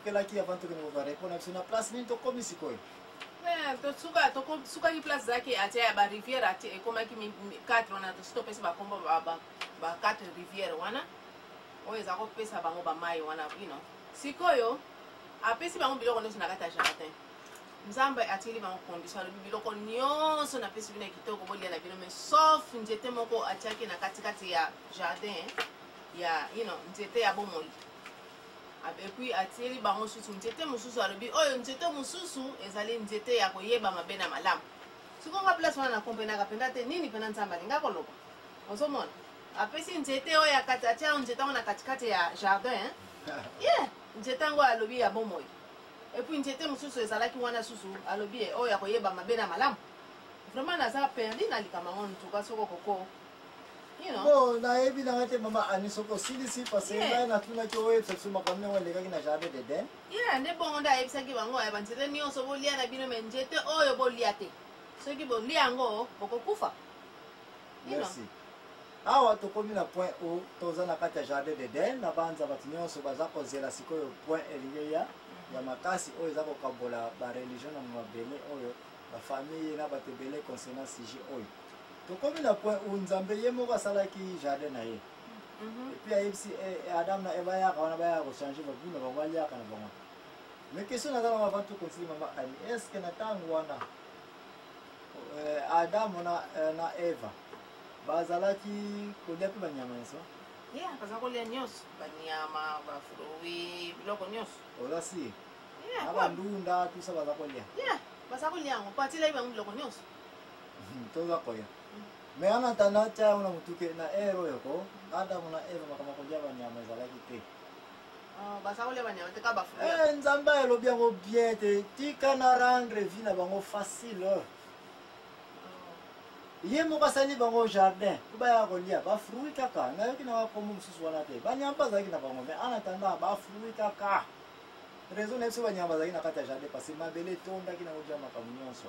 Tosukelaki avant tokende kozwa repos na biso na place nini tokomi sikoyo? Tosuka tosukaki place ezalaki atia ya barivière, atie ekomaki 4 wana. Tosi topesi bakombo ba 4 rivière wana oyo eza kopesa bango bamai wana bino. Sikoyo apesi bango biloko nyonso na kati ya jardin. Nzambe atieli bango condition, alobi: "Biloko nyonso napesi bino ya kitoko, bolia na bino, mais sauf nzete moko atiaki na katikati ya jardin ya nzete ya bomoi." Et puis atieli bango susu nzete mosusu, alobi oyo nzete mosusu ezali nzete ya koyeba mabe na malamu. Sikoyo nga place wana nakomprenaka mpenza te nini mpena Nzambe alinga koloba. Ozomona apesi nzete oyo ya kati, atia nzete yango na katikati ya jardin ye, nzete yango alobi ya bomoi. Et puis nzete mosusu ezalaki wana susu, alobi ye oyo ya koyeba mabe na malamu. Vraiment naza perdu na likambo yango ntuka soko koko. Bon, nayebi nanga te, mama Ani, soki osilisi, parce que ngai natunaki oyebisa biso makambo ndenge elekaki na jardin d'Eden. Ye nde bongo nde ayebisaki bango ya banzete nyonso bolia na bino, mais nzete oyo bolia te, soki bolia yango bokokufa. Merci. Awa tokomi na point o toza na kati ya jardin d'Eden. Na banza bato nyonso baza kozela sikoyo point elingi eya ya makasi oyo eza kokabola bareligion na mabele oyo, bafamille na bato ebele concernant sujet oyo. Tokomi na point où Nzambe ye moko asalaki jardin na ye et puis ayebisi Adam na Eva yaka wana, bayaka kochange babu na bango, baliaka na bango. Mais question naza nango avant tocontinue, mama Ani, est ce que na ntango wana Adam na Eva bazalaki kolia mpe banyama nyonso? Yeah, baza kolia nyonso, banyama, bafruit, biloko nyonso. Oza si na bandunda tusa baza kolia? Yeah, baza kolia yango po atielaki bango biloko nyonso. Toza koya, mais en attendant tia yango na motuke na ere oyo ko Adamu na Eva makambo ya kolia banyama ezalaki te. Oh, baza kolia banyama te, kaka bafruit. Nzambe alobi yango bien te: tika na rendre vie na bango facile. Ye moko asali bango jardin po bayaka kolia bafruit kaka. Nayoki nanga kombo mosusu wana te. Banyama mpe azalaki na bango, mais en attendant bafruit kaka. Raison na biso, banyama bazalaki na kati ya jardin parce que mabele etondaki nango dia makambo nyonso.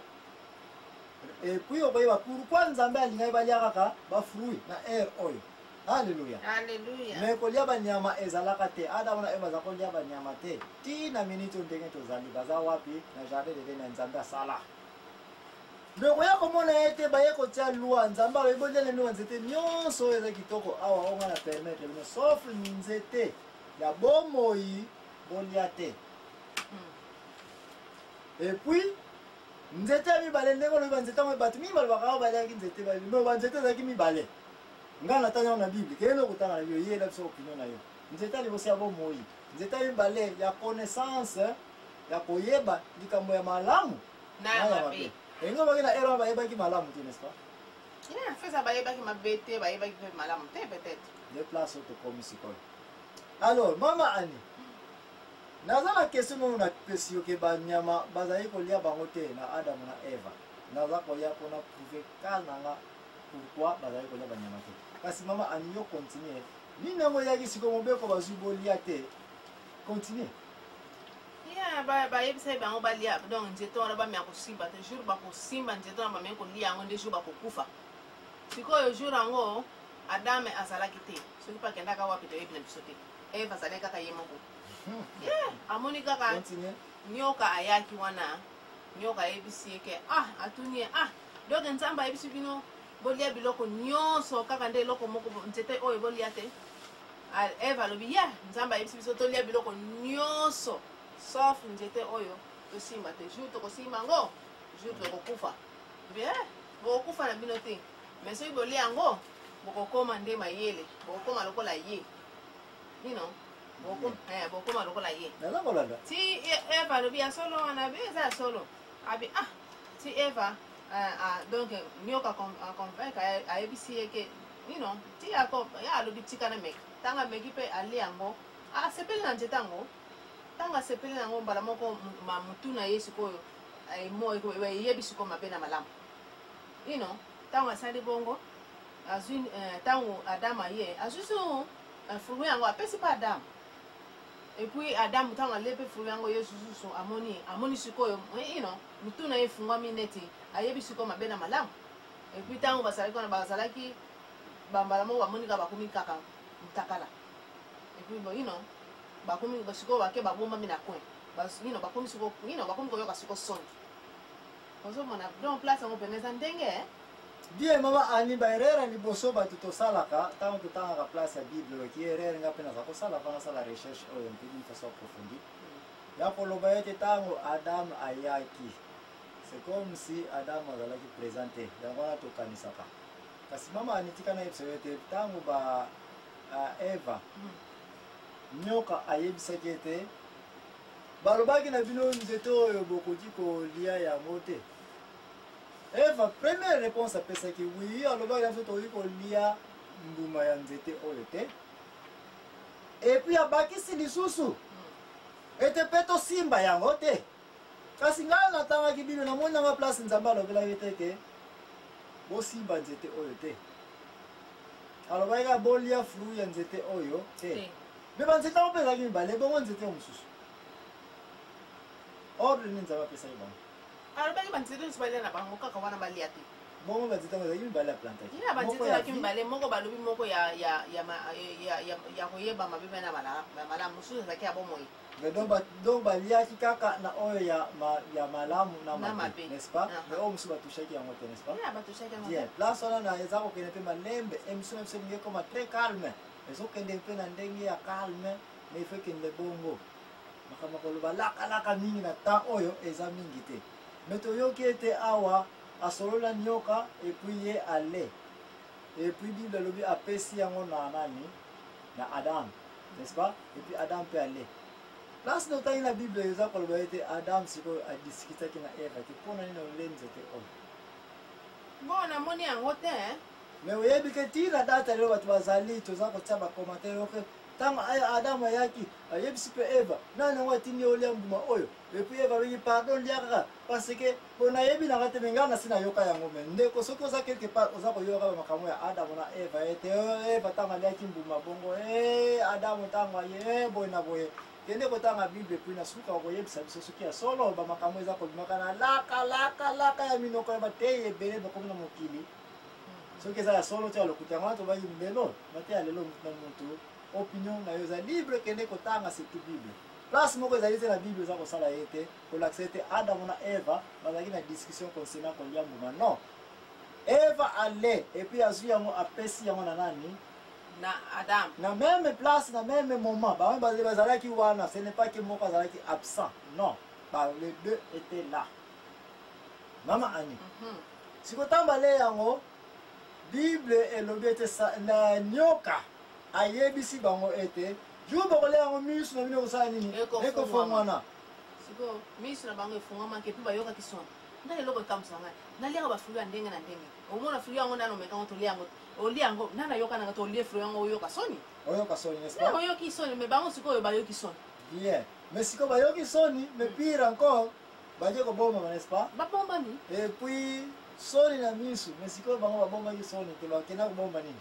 Et puis okoyeba pourquoi Nzambe alingaki balia kaka bafruit na aire oyo. Alleluya! Alleluya! Mais kolia banyama ezalaka te. Adamu na Eva baza kolia banyama te ti na minute oyo ndenge tozali. Baza wapi? Na jardin d'Eden ya Nzambe asala. Mais okoya komona ye te baye kotia loi. Nzambe alobi: "Bolia na bino banzete nyonso oyo eza kitoko awa, oyo nga na permettre bino, sauf nzete ya bomoi bolia te." Et puis nzete ya mibale, ndenge olobi banzete yango, bato mingi balobaka awa baliaki nzete, mais banzete ezalaki mibale. Ngai natanga yango na Bible. Keye no kotanga na Bible, yeyela biso opinion na yo. Nzete ya liboso ya bomoi, nzete ya mibale ya connaissance, ya koyeba likambo ya malamu na ya mabe. Elingi obaki na ere wana bayebaki malamu te, n'est-ce pas? Yeah, feza bayebaki mabe te, bayebaki mpe malamu te peut-être. Nde place oyo tokomi sikoyo. Alors mama Ani, naza na question nono napesi yo ke banyama bazali kolia bango te na Adamu na Eva. Naza koya mpona prouver kal na nga pourquoi bazali kolia banyama te. Kasi mama Ani, yo continue. Nini yango eyaki sikoyo? Mobeko bazwi, bolia te. Continue. Yeah, bayebisaki bango balia donc nzete wana bameka kosimba te. Jour bakosimba nzete wana, bameki kolia yango, nde jour bakokufa. Sikoyo jour yango Adame azalaki te, soki mpe akendaka wapi toyebi na biso te. Eve azalaki kaka ye moko. Yeah, amoni kaka Continue. nyoka ayaki wana. Nyoka ayebisi ye ke ah, atuni ye: "Ah, donc Nzambe ayebisi bino bolia biloko nyonso, kaka nde eloko moko, nzete oyo bolia te?" Ah, Eve alobi: "Ye Nzambe ayebisi biso tolia biloko nyonso sauf nzete oyo tosimba te. Jour tokosimba yango, jour tokokufa." Bien, bokokufa na bino te, mais soki bolia yango bokokoma nde mayele, bokokoma lokola ye bokokoma lokola ye. Naza kolanda. Ti Eva alobi: "Ya solo wana be eza ya solo." Abi ah, ti Eva donc nyoka aconvaincre, ayebisi ye ke ti ye alobi: "Tika na meka." Ntango ameki mpe alie yango, asepeli na nzete yango. Ntango asepeli na yango, mbala moko mutu na ye sikoyo eyebi sikoyo mabe na malamu. Ntango asali bongo, azwi ntango Adam aye, azwi su fruit yango, apesi mpe Adam. Et puis Adam ntango alie mpe fruit yango, ye sususu amoni sikoyo mutu na ye efungwami, neti ayebi sikoyo mabe na malamu. Et puis ntango bazalaki wana, bazalaki bambala moko bamoni kaka bakomi kaka mutakala. Et puis bon. Bakomi sikoyo bake babombami na coin. You know, bakomi sikoyo, you know, bakomi koyoka sikoyo soni. Ozomona donc place yango pene eza ndenge, eh? Bien, mama Ani, baerreur ya liboso bato tosalaka ntango totangaka place ya Bible, oki erreur nga mpe naza kosala mpo nasala recherche oyo mpe d'une façon approfondie, ya koloba ete ntango Adam ayaki, c'est comme si Adam azalaki présent te. Yango wana tokanisaka. Kasi mama Ani, tika nayebisa yo ete ntango ba Eva, nyoka ayebisaki ete balobaki na bino nzete oyo bokoki kolia yango te, Eva première réponse apesaki oui, alobaki na biso tokoki kolia mbuma ya nzete oyo te. Et puis abakisi lisusu ete mpe tosimba yango te. Kasi ngai natangaki bino, namoni nanga place Nzambe alobelaki te ke bosimba nzete oyo te. Alobaki kaka bolia fruit ya nzete oyo te. Me banzete yango mpe ezalaki mibale, bongo nzete oyo mosusu, ordre nini Nzambe apesaki bango? Alobaki banzete nyonso balia na bango, kaka wana balia te. Bongo banzete yango ezalaki mibale aplantaki. Ya banzete ezalaki mibale. Moko balobi moko ya koyeba mabe mpe na malamu, mosusu ezalaki ya bomoi. Mais donc baliaki kaka na oyo ya malamu na mabe, n'est-ce pas? Mais oyo mosusu batushaki yango te, n'est-ce pas? Bien, place wana na eza kokende mpe malembe. Émission na biso elingi ekoma très calme, ezokende mpe na ndenge ya calme, mais il faut ekende bongo. Makambo koloba lakalaka mingi na temps oyo eza mingi te. Mais toyoki ete awa asolola nyoka et puis ye ale, et puis Bible alobi apesi yango na nani? Na Adam, n'est-ce pas? Et puis Adam mpe ale. Place notangi na Bible eza koloba ete Adam sikoyo adiskutaki na Eva te mpona nini ole nzete oyo. Bon, namoni yango te. Mais oyebi ke ntina data lelo bato bazali toza kotia bacommentaire oke ntango Adam ayaki ayebisi mpe Eva nani yango atindi olia mbuma oyo. Et puis Eva alobi pardon, lia kaka parce que po nayebi nanga te, me ngai nasi nayoka yango. Me ndeko, soki oza quelque part oza koyoka bamakambo ya Adamu na Eva ete Eva ntango aliaki mbuma bongo, Adamu ntango aye boye na boye, kende kotanga Bible, puis na suka okoyebisa biso soki ya solo bamakambo eza kobimaka na laka laka laka ya minoko ya bateyi ebele bakomi na mokili, soki eza ya solo to ya lokuta. Yango wana tobaki lelo mateya lelo, mutu na mutu opinion na yo eza libre. Kende kotanga surtout Bible. Place moko ezali te na Bible eza kosala ye te kolakisa ete Adamu na Eva bazalaki na discussion concernant kolia mbuma. Non, Eva ale et puis azwi yango, apesi yango na nani? Na Adam. Na même place, na même moment, bango bazalaki wana. Ce n'est pas que moko azalaki absent, non, ba les deux étaient là, mama Ani. Sikotamba le yango, Bible elobi ete na nyoka ayebisi bango ete jour bokolia yango, miso na bino ekosala nini? Ekofongwana. Sikoyo miso na bango efungwamaki et puis bayokaki soni. Nde eloko ekamwisa ngai, naliaka bafruit ya ndenge na ndenge. Omona fruit yango nano omeka yango, tolia yango, olia yango nano ayoka nanga tolie fruit yango, oyoka soni. Oyoka soni, n'est-ce pas? Oyoki soni, mais bango sikoyo bayoki soni. Bien, mais sikoyo bayoki soni, mais pire encore baje kobombama, n'est-ce pas? Babombami. Et puis soni na misu, mais sikoyo bango babombaki soni te, bakenda kobomba nini?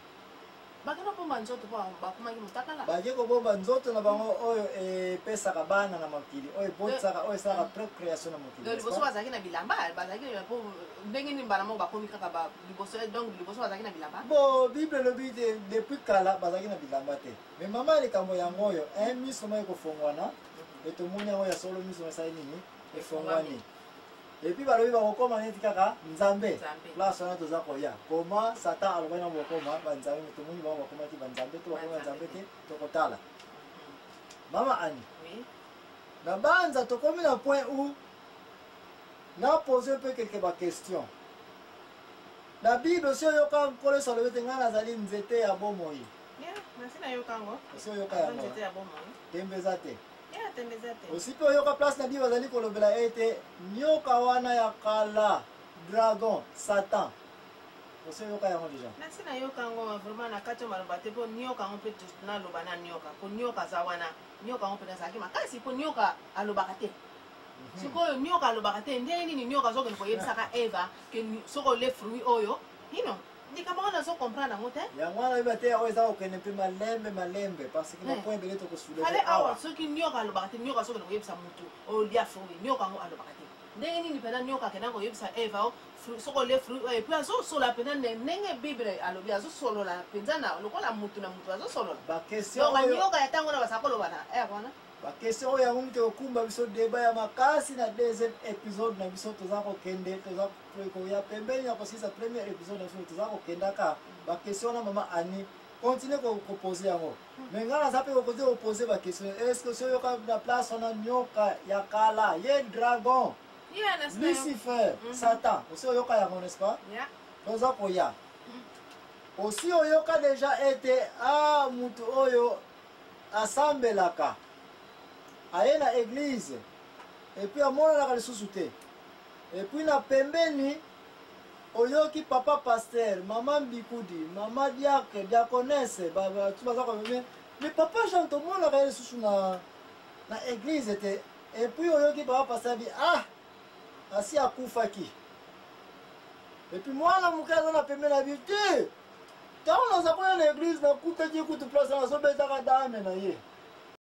Bakenda kobomba nzoto mpo bakomaki motakala. Baje kobomba nzoto na bango oyo epesaka bana na mokili, oyo ebotisaka, oyo esalaka procréation na mokili. Donc liboso bazalaki na bilamba, bazalaki po ndenge nini mbala moko bakomi kaka liboso? Donc liboso bazalaki na bilamba? Bon, Bible elobi te depuis kala bazalaki na bilamba te. Mais mama, likambo yango oyo, miso moko ekofongwana e tomoni yango ya solo, miso esali nini? Efongwani. Et puis balobi bakokóma neti kaka Nzambe. Place wana toza koya koma Satan alobaki na bokóma banzambe. Tomoni bango bakomaki banzambe to bakomi banzambe te, tokotala. Mama Ani, na banza tokomi na point où na pose mpe quelque baquestion na Bible. Osi oyoka Nkolo Yesu alobi ete ngai nazali nzete ya bomoi? Osi oyoka yango? Tembe eza te. Osi mpe oyoka place na Bible azali kolobela ete nyoka wana ya kala, dragon, Satan? Osi oyoka yango déjà? Nasi nayoka yango vraiment na kati ya maloba te, mpo nyoka yango mpe naloba na nyoka, mpo nyoka aza wana. Nyoka yango mpe azalaki makasi, mpo nyoka alobaka te. Sikoyo nyoka alobaka te, ndenge nini nyoka azokende koyebisaka Eva ke soki olie fruit oyo ino? Likambo wana nazo comprendre yango te. Yango wana oyeba te, oyo eza kokende mpe malembe malembe parce que bapoint ebele tokosoulever. Ale awa, soki nyoka alobaka te, nyoka azokende koyebisa motu olia fruit, nyoka yango alobaka te, ndenge nini mpena nyoka akenda koyebisa Eva o soki olie fruit oyo? Et puis azosolola mpena ndenge Bible alobi, azosolola mpenza na lokola mutu na mutu azosolola. Baquestion Donc banyoka ya ntango wana bazala koloba na ere wana. Baquestion oyo yango moto ekokumba biso débat ya makasi na deuxième épisode na biso. Toza kokende, toza koya pembeni ya kosilisa premier épisode na biso, toza kokendaka baquestion wana. Mama Ani, continue kopose yango, mais ngai naza mpe kokontinue kopose baquestion. Est ce que soki oyoka na place wana nyoka ya kala, ye dragon, Lucifer, Satan, osi oyoka yango, n'est ce pas? Toza koya. Osi oyoka deja ete a mutu oyo asambelaka, aye na église et puis amonanaka lisusu te, et puis na pembeni oyoki papa pasteur, mama mbikudi, mama diacre, diaconesse, bato baza komeme, mais papa Jean tomonaka ye lisusu na église te. Et puis oyoki papa pasteur abi: "Ah, asi akufaki." Et puis mwana moke aza na pembeni abi: "Te, ntango naza koya na église, nakutaki kutu place nazobetaka dame na ye."